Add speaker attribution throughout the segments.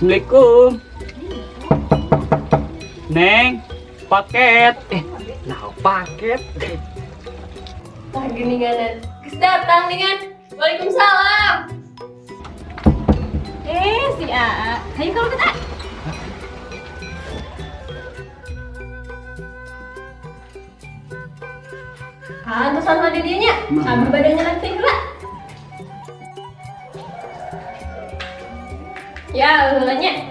Speaker 1: Assalamualaikum. Neng, paket. Nah paket.
Speaker 2: Tah geninganan. Geus datang dengan. Waalaikumsalam.
Speaker 3: Si Aa. Hayu kalau kita.
Speaker 2: Ah, terus sama di dieu nya. Abi badannya nanti heula. Ya, heula nya.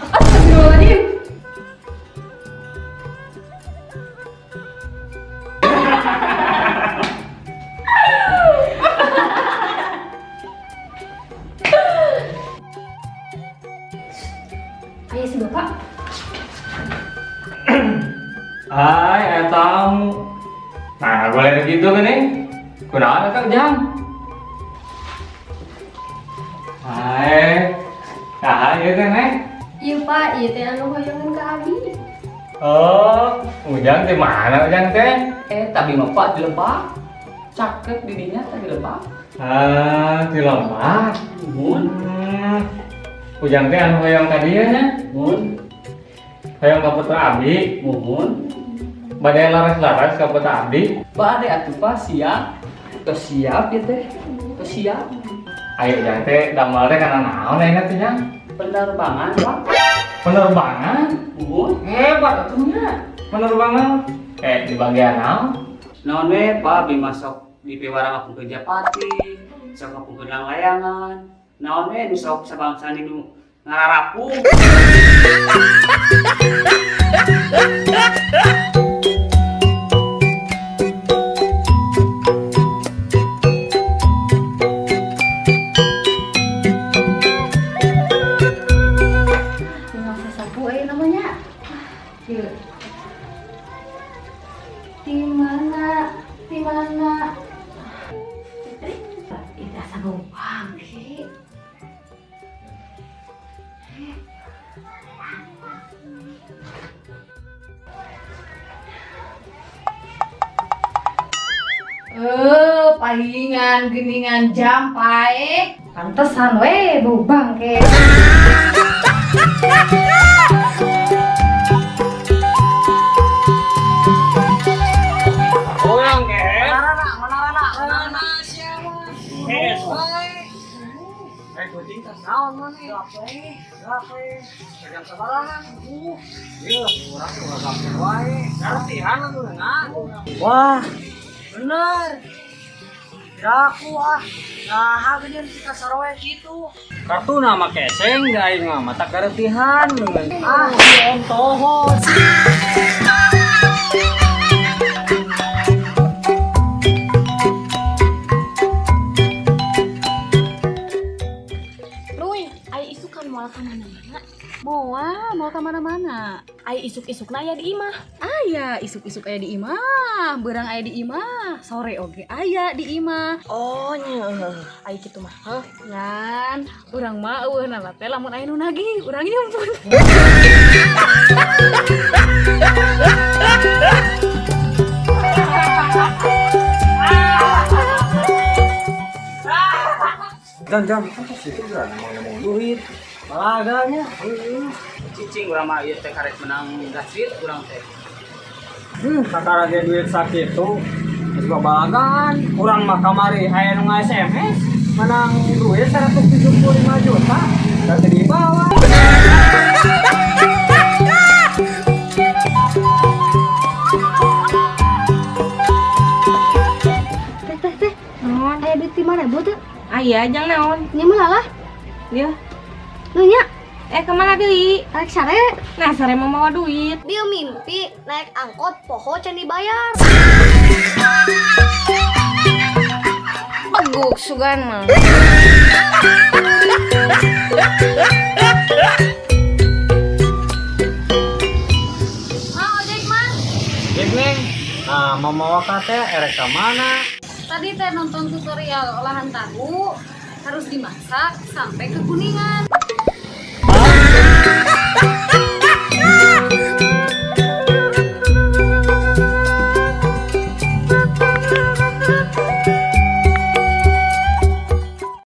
Speaker 2: Astagfirullahaladzim. Ayo si bapak.
Speaker 1: Hai, aya tamu. Nah, boleh gitu kan nih? Kunaon eta Ujang? Hai. Nah, ieu teh Neng.
Speaker 2: Iya pak, iya teh anu hoyongan ka abi.
Speaker 1: Oh, Ujang di mana Ujang teh? Tapi mah Pak di lebak. Cakep didinya teh di lebak. Ah, di lebak. Muhun. Ujang teh anu hoyong ka dieu nya? Muhun. Hoyong ka putra abdi. Muhun. Bade laras-laras ka putra abdi.
Speaker 4: Bade atuh Pak siap. Tos siap ya teh. Tos siap.
Speaker 1: Ayo Ujang teh damel teh kana naon ayeuna teh Jang?
Speaker 4: Penerbangan Pak.
Speaker 1: Penerbangan?
Speaker 4: Muhun.
Speaker 1: Hebat atuh nya. Penerbangan. Di bagian naon?
Speaker 4: Naon we Pak abi masuk di piwarang ngapungkeun japati, sok ngapungkeun layangan. Naon we nu sok sabangsa nu ngararapung.
Speaker 3: Tinggal sasapu aya namanya. Yuk. Di mana? Di mana? Itu asa bau bangke. Palingan geningan jampai. Pantesan we bau bangke.
Speaker 1: Urang ke.
Speaker 5: Kucing tas naon maneh? Jam sabaraha? Ieu urang teh ulah gape wae. Latihan atuh nah. Wah, bener. Aku ah. Nah, geuning si kasar wae kitu.
Speaker 1: Kartu nama keseng da aing mah mata karetihan.
Speaker 5: Ah, si Om Tohon.
Speaker 6: Luy, aya isukan moal ka mana-mana.
Speaker 3: Moal, moal ka mana-mana.
Speaker 6: Aya isuk-isukna aya di imah.
Speaker 3: Aya isuk-isuk aya di imah, beurang aya di imah, sore oge aya di imah.
Speaker 6: Oh nya, aya kitu mah. Heuh.
Speaker 3: Ngan, urang mah eueuh na teh lamun aya nu nagih, urang nyumpun.
Speaker 5: Jam jam apa sih itu kan mau nemu duit. Balaganya.
Speaker 4: Cicing urang mah ieu teh karek menang gasrit urang teh.
Speaker 5: Kakara ge duit sakitu. Geus babalagan, urang mah kamari aya nu nge-SMS menang duit 175 juta. Da teu dibawa.
Speaker 7: Teh teh teh. Naon? Aya duit 5.000 teu?
Speaker 8: Aya, jang naon?
Speaker 7: Nya mah lah.
Speaker 8: Ieu.
Speaker 7: Nu nya,
Speaker 8: Kemana deui?
Speaker 7: arek sare.
Speaker 8: Nah, sare mau mawa duit.
Speaker 7: Dia mimpi naik angkot poho can dibayar.
Speaker 8: Beguk sugan mah.
Speaker 3: Ah, ojek mah.
Speaker 5: Jeng Neng, nah mau mawa ka teh erek ka mana?
Speaker 3: Tadi teh nonton tutorial olahan tahu harus dimasak sampai kekuningan.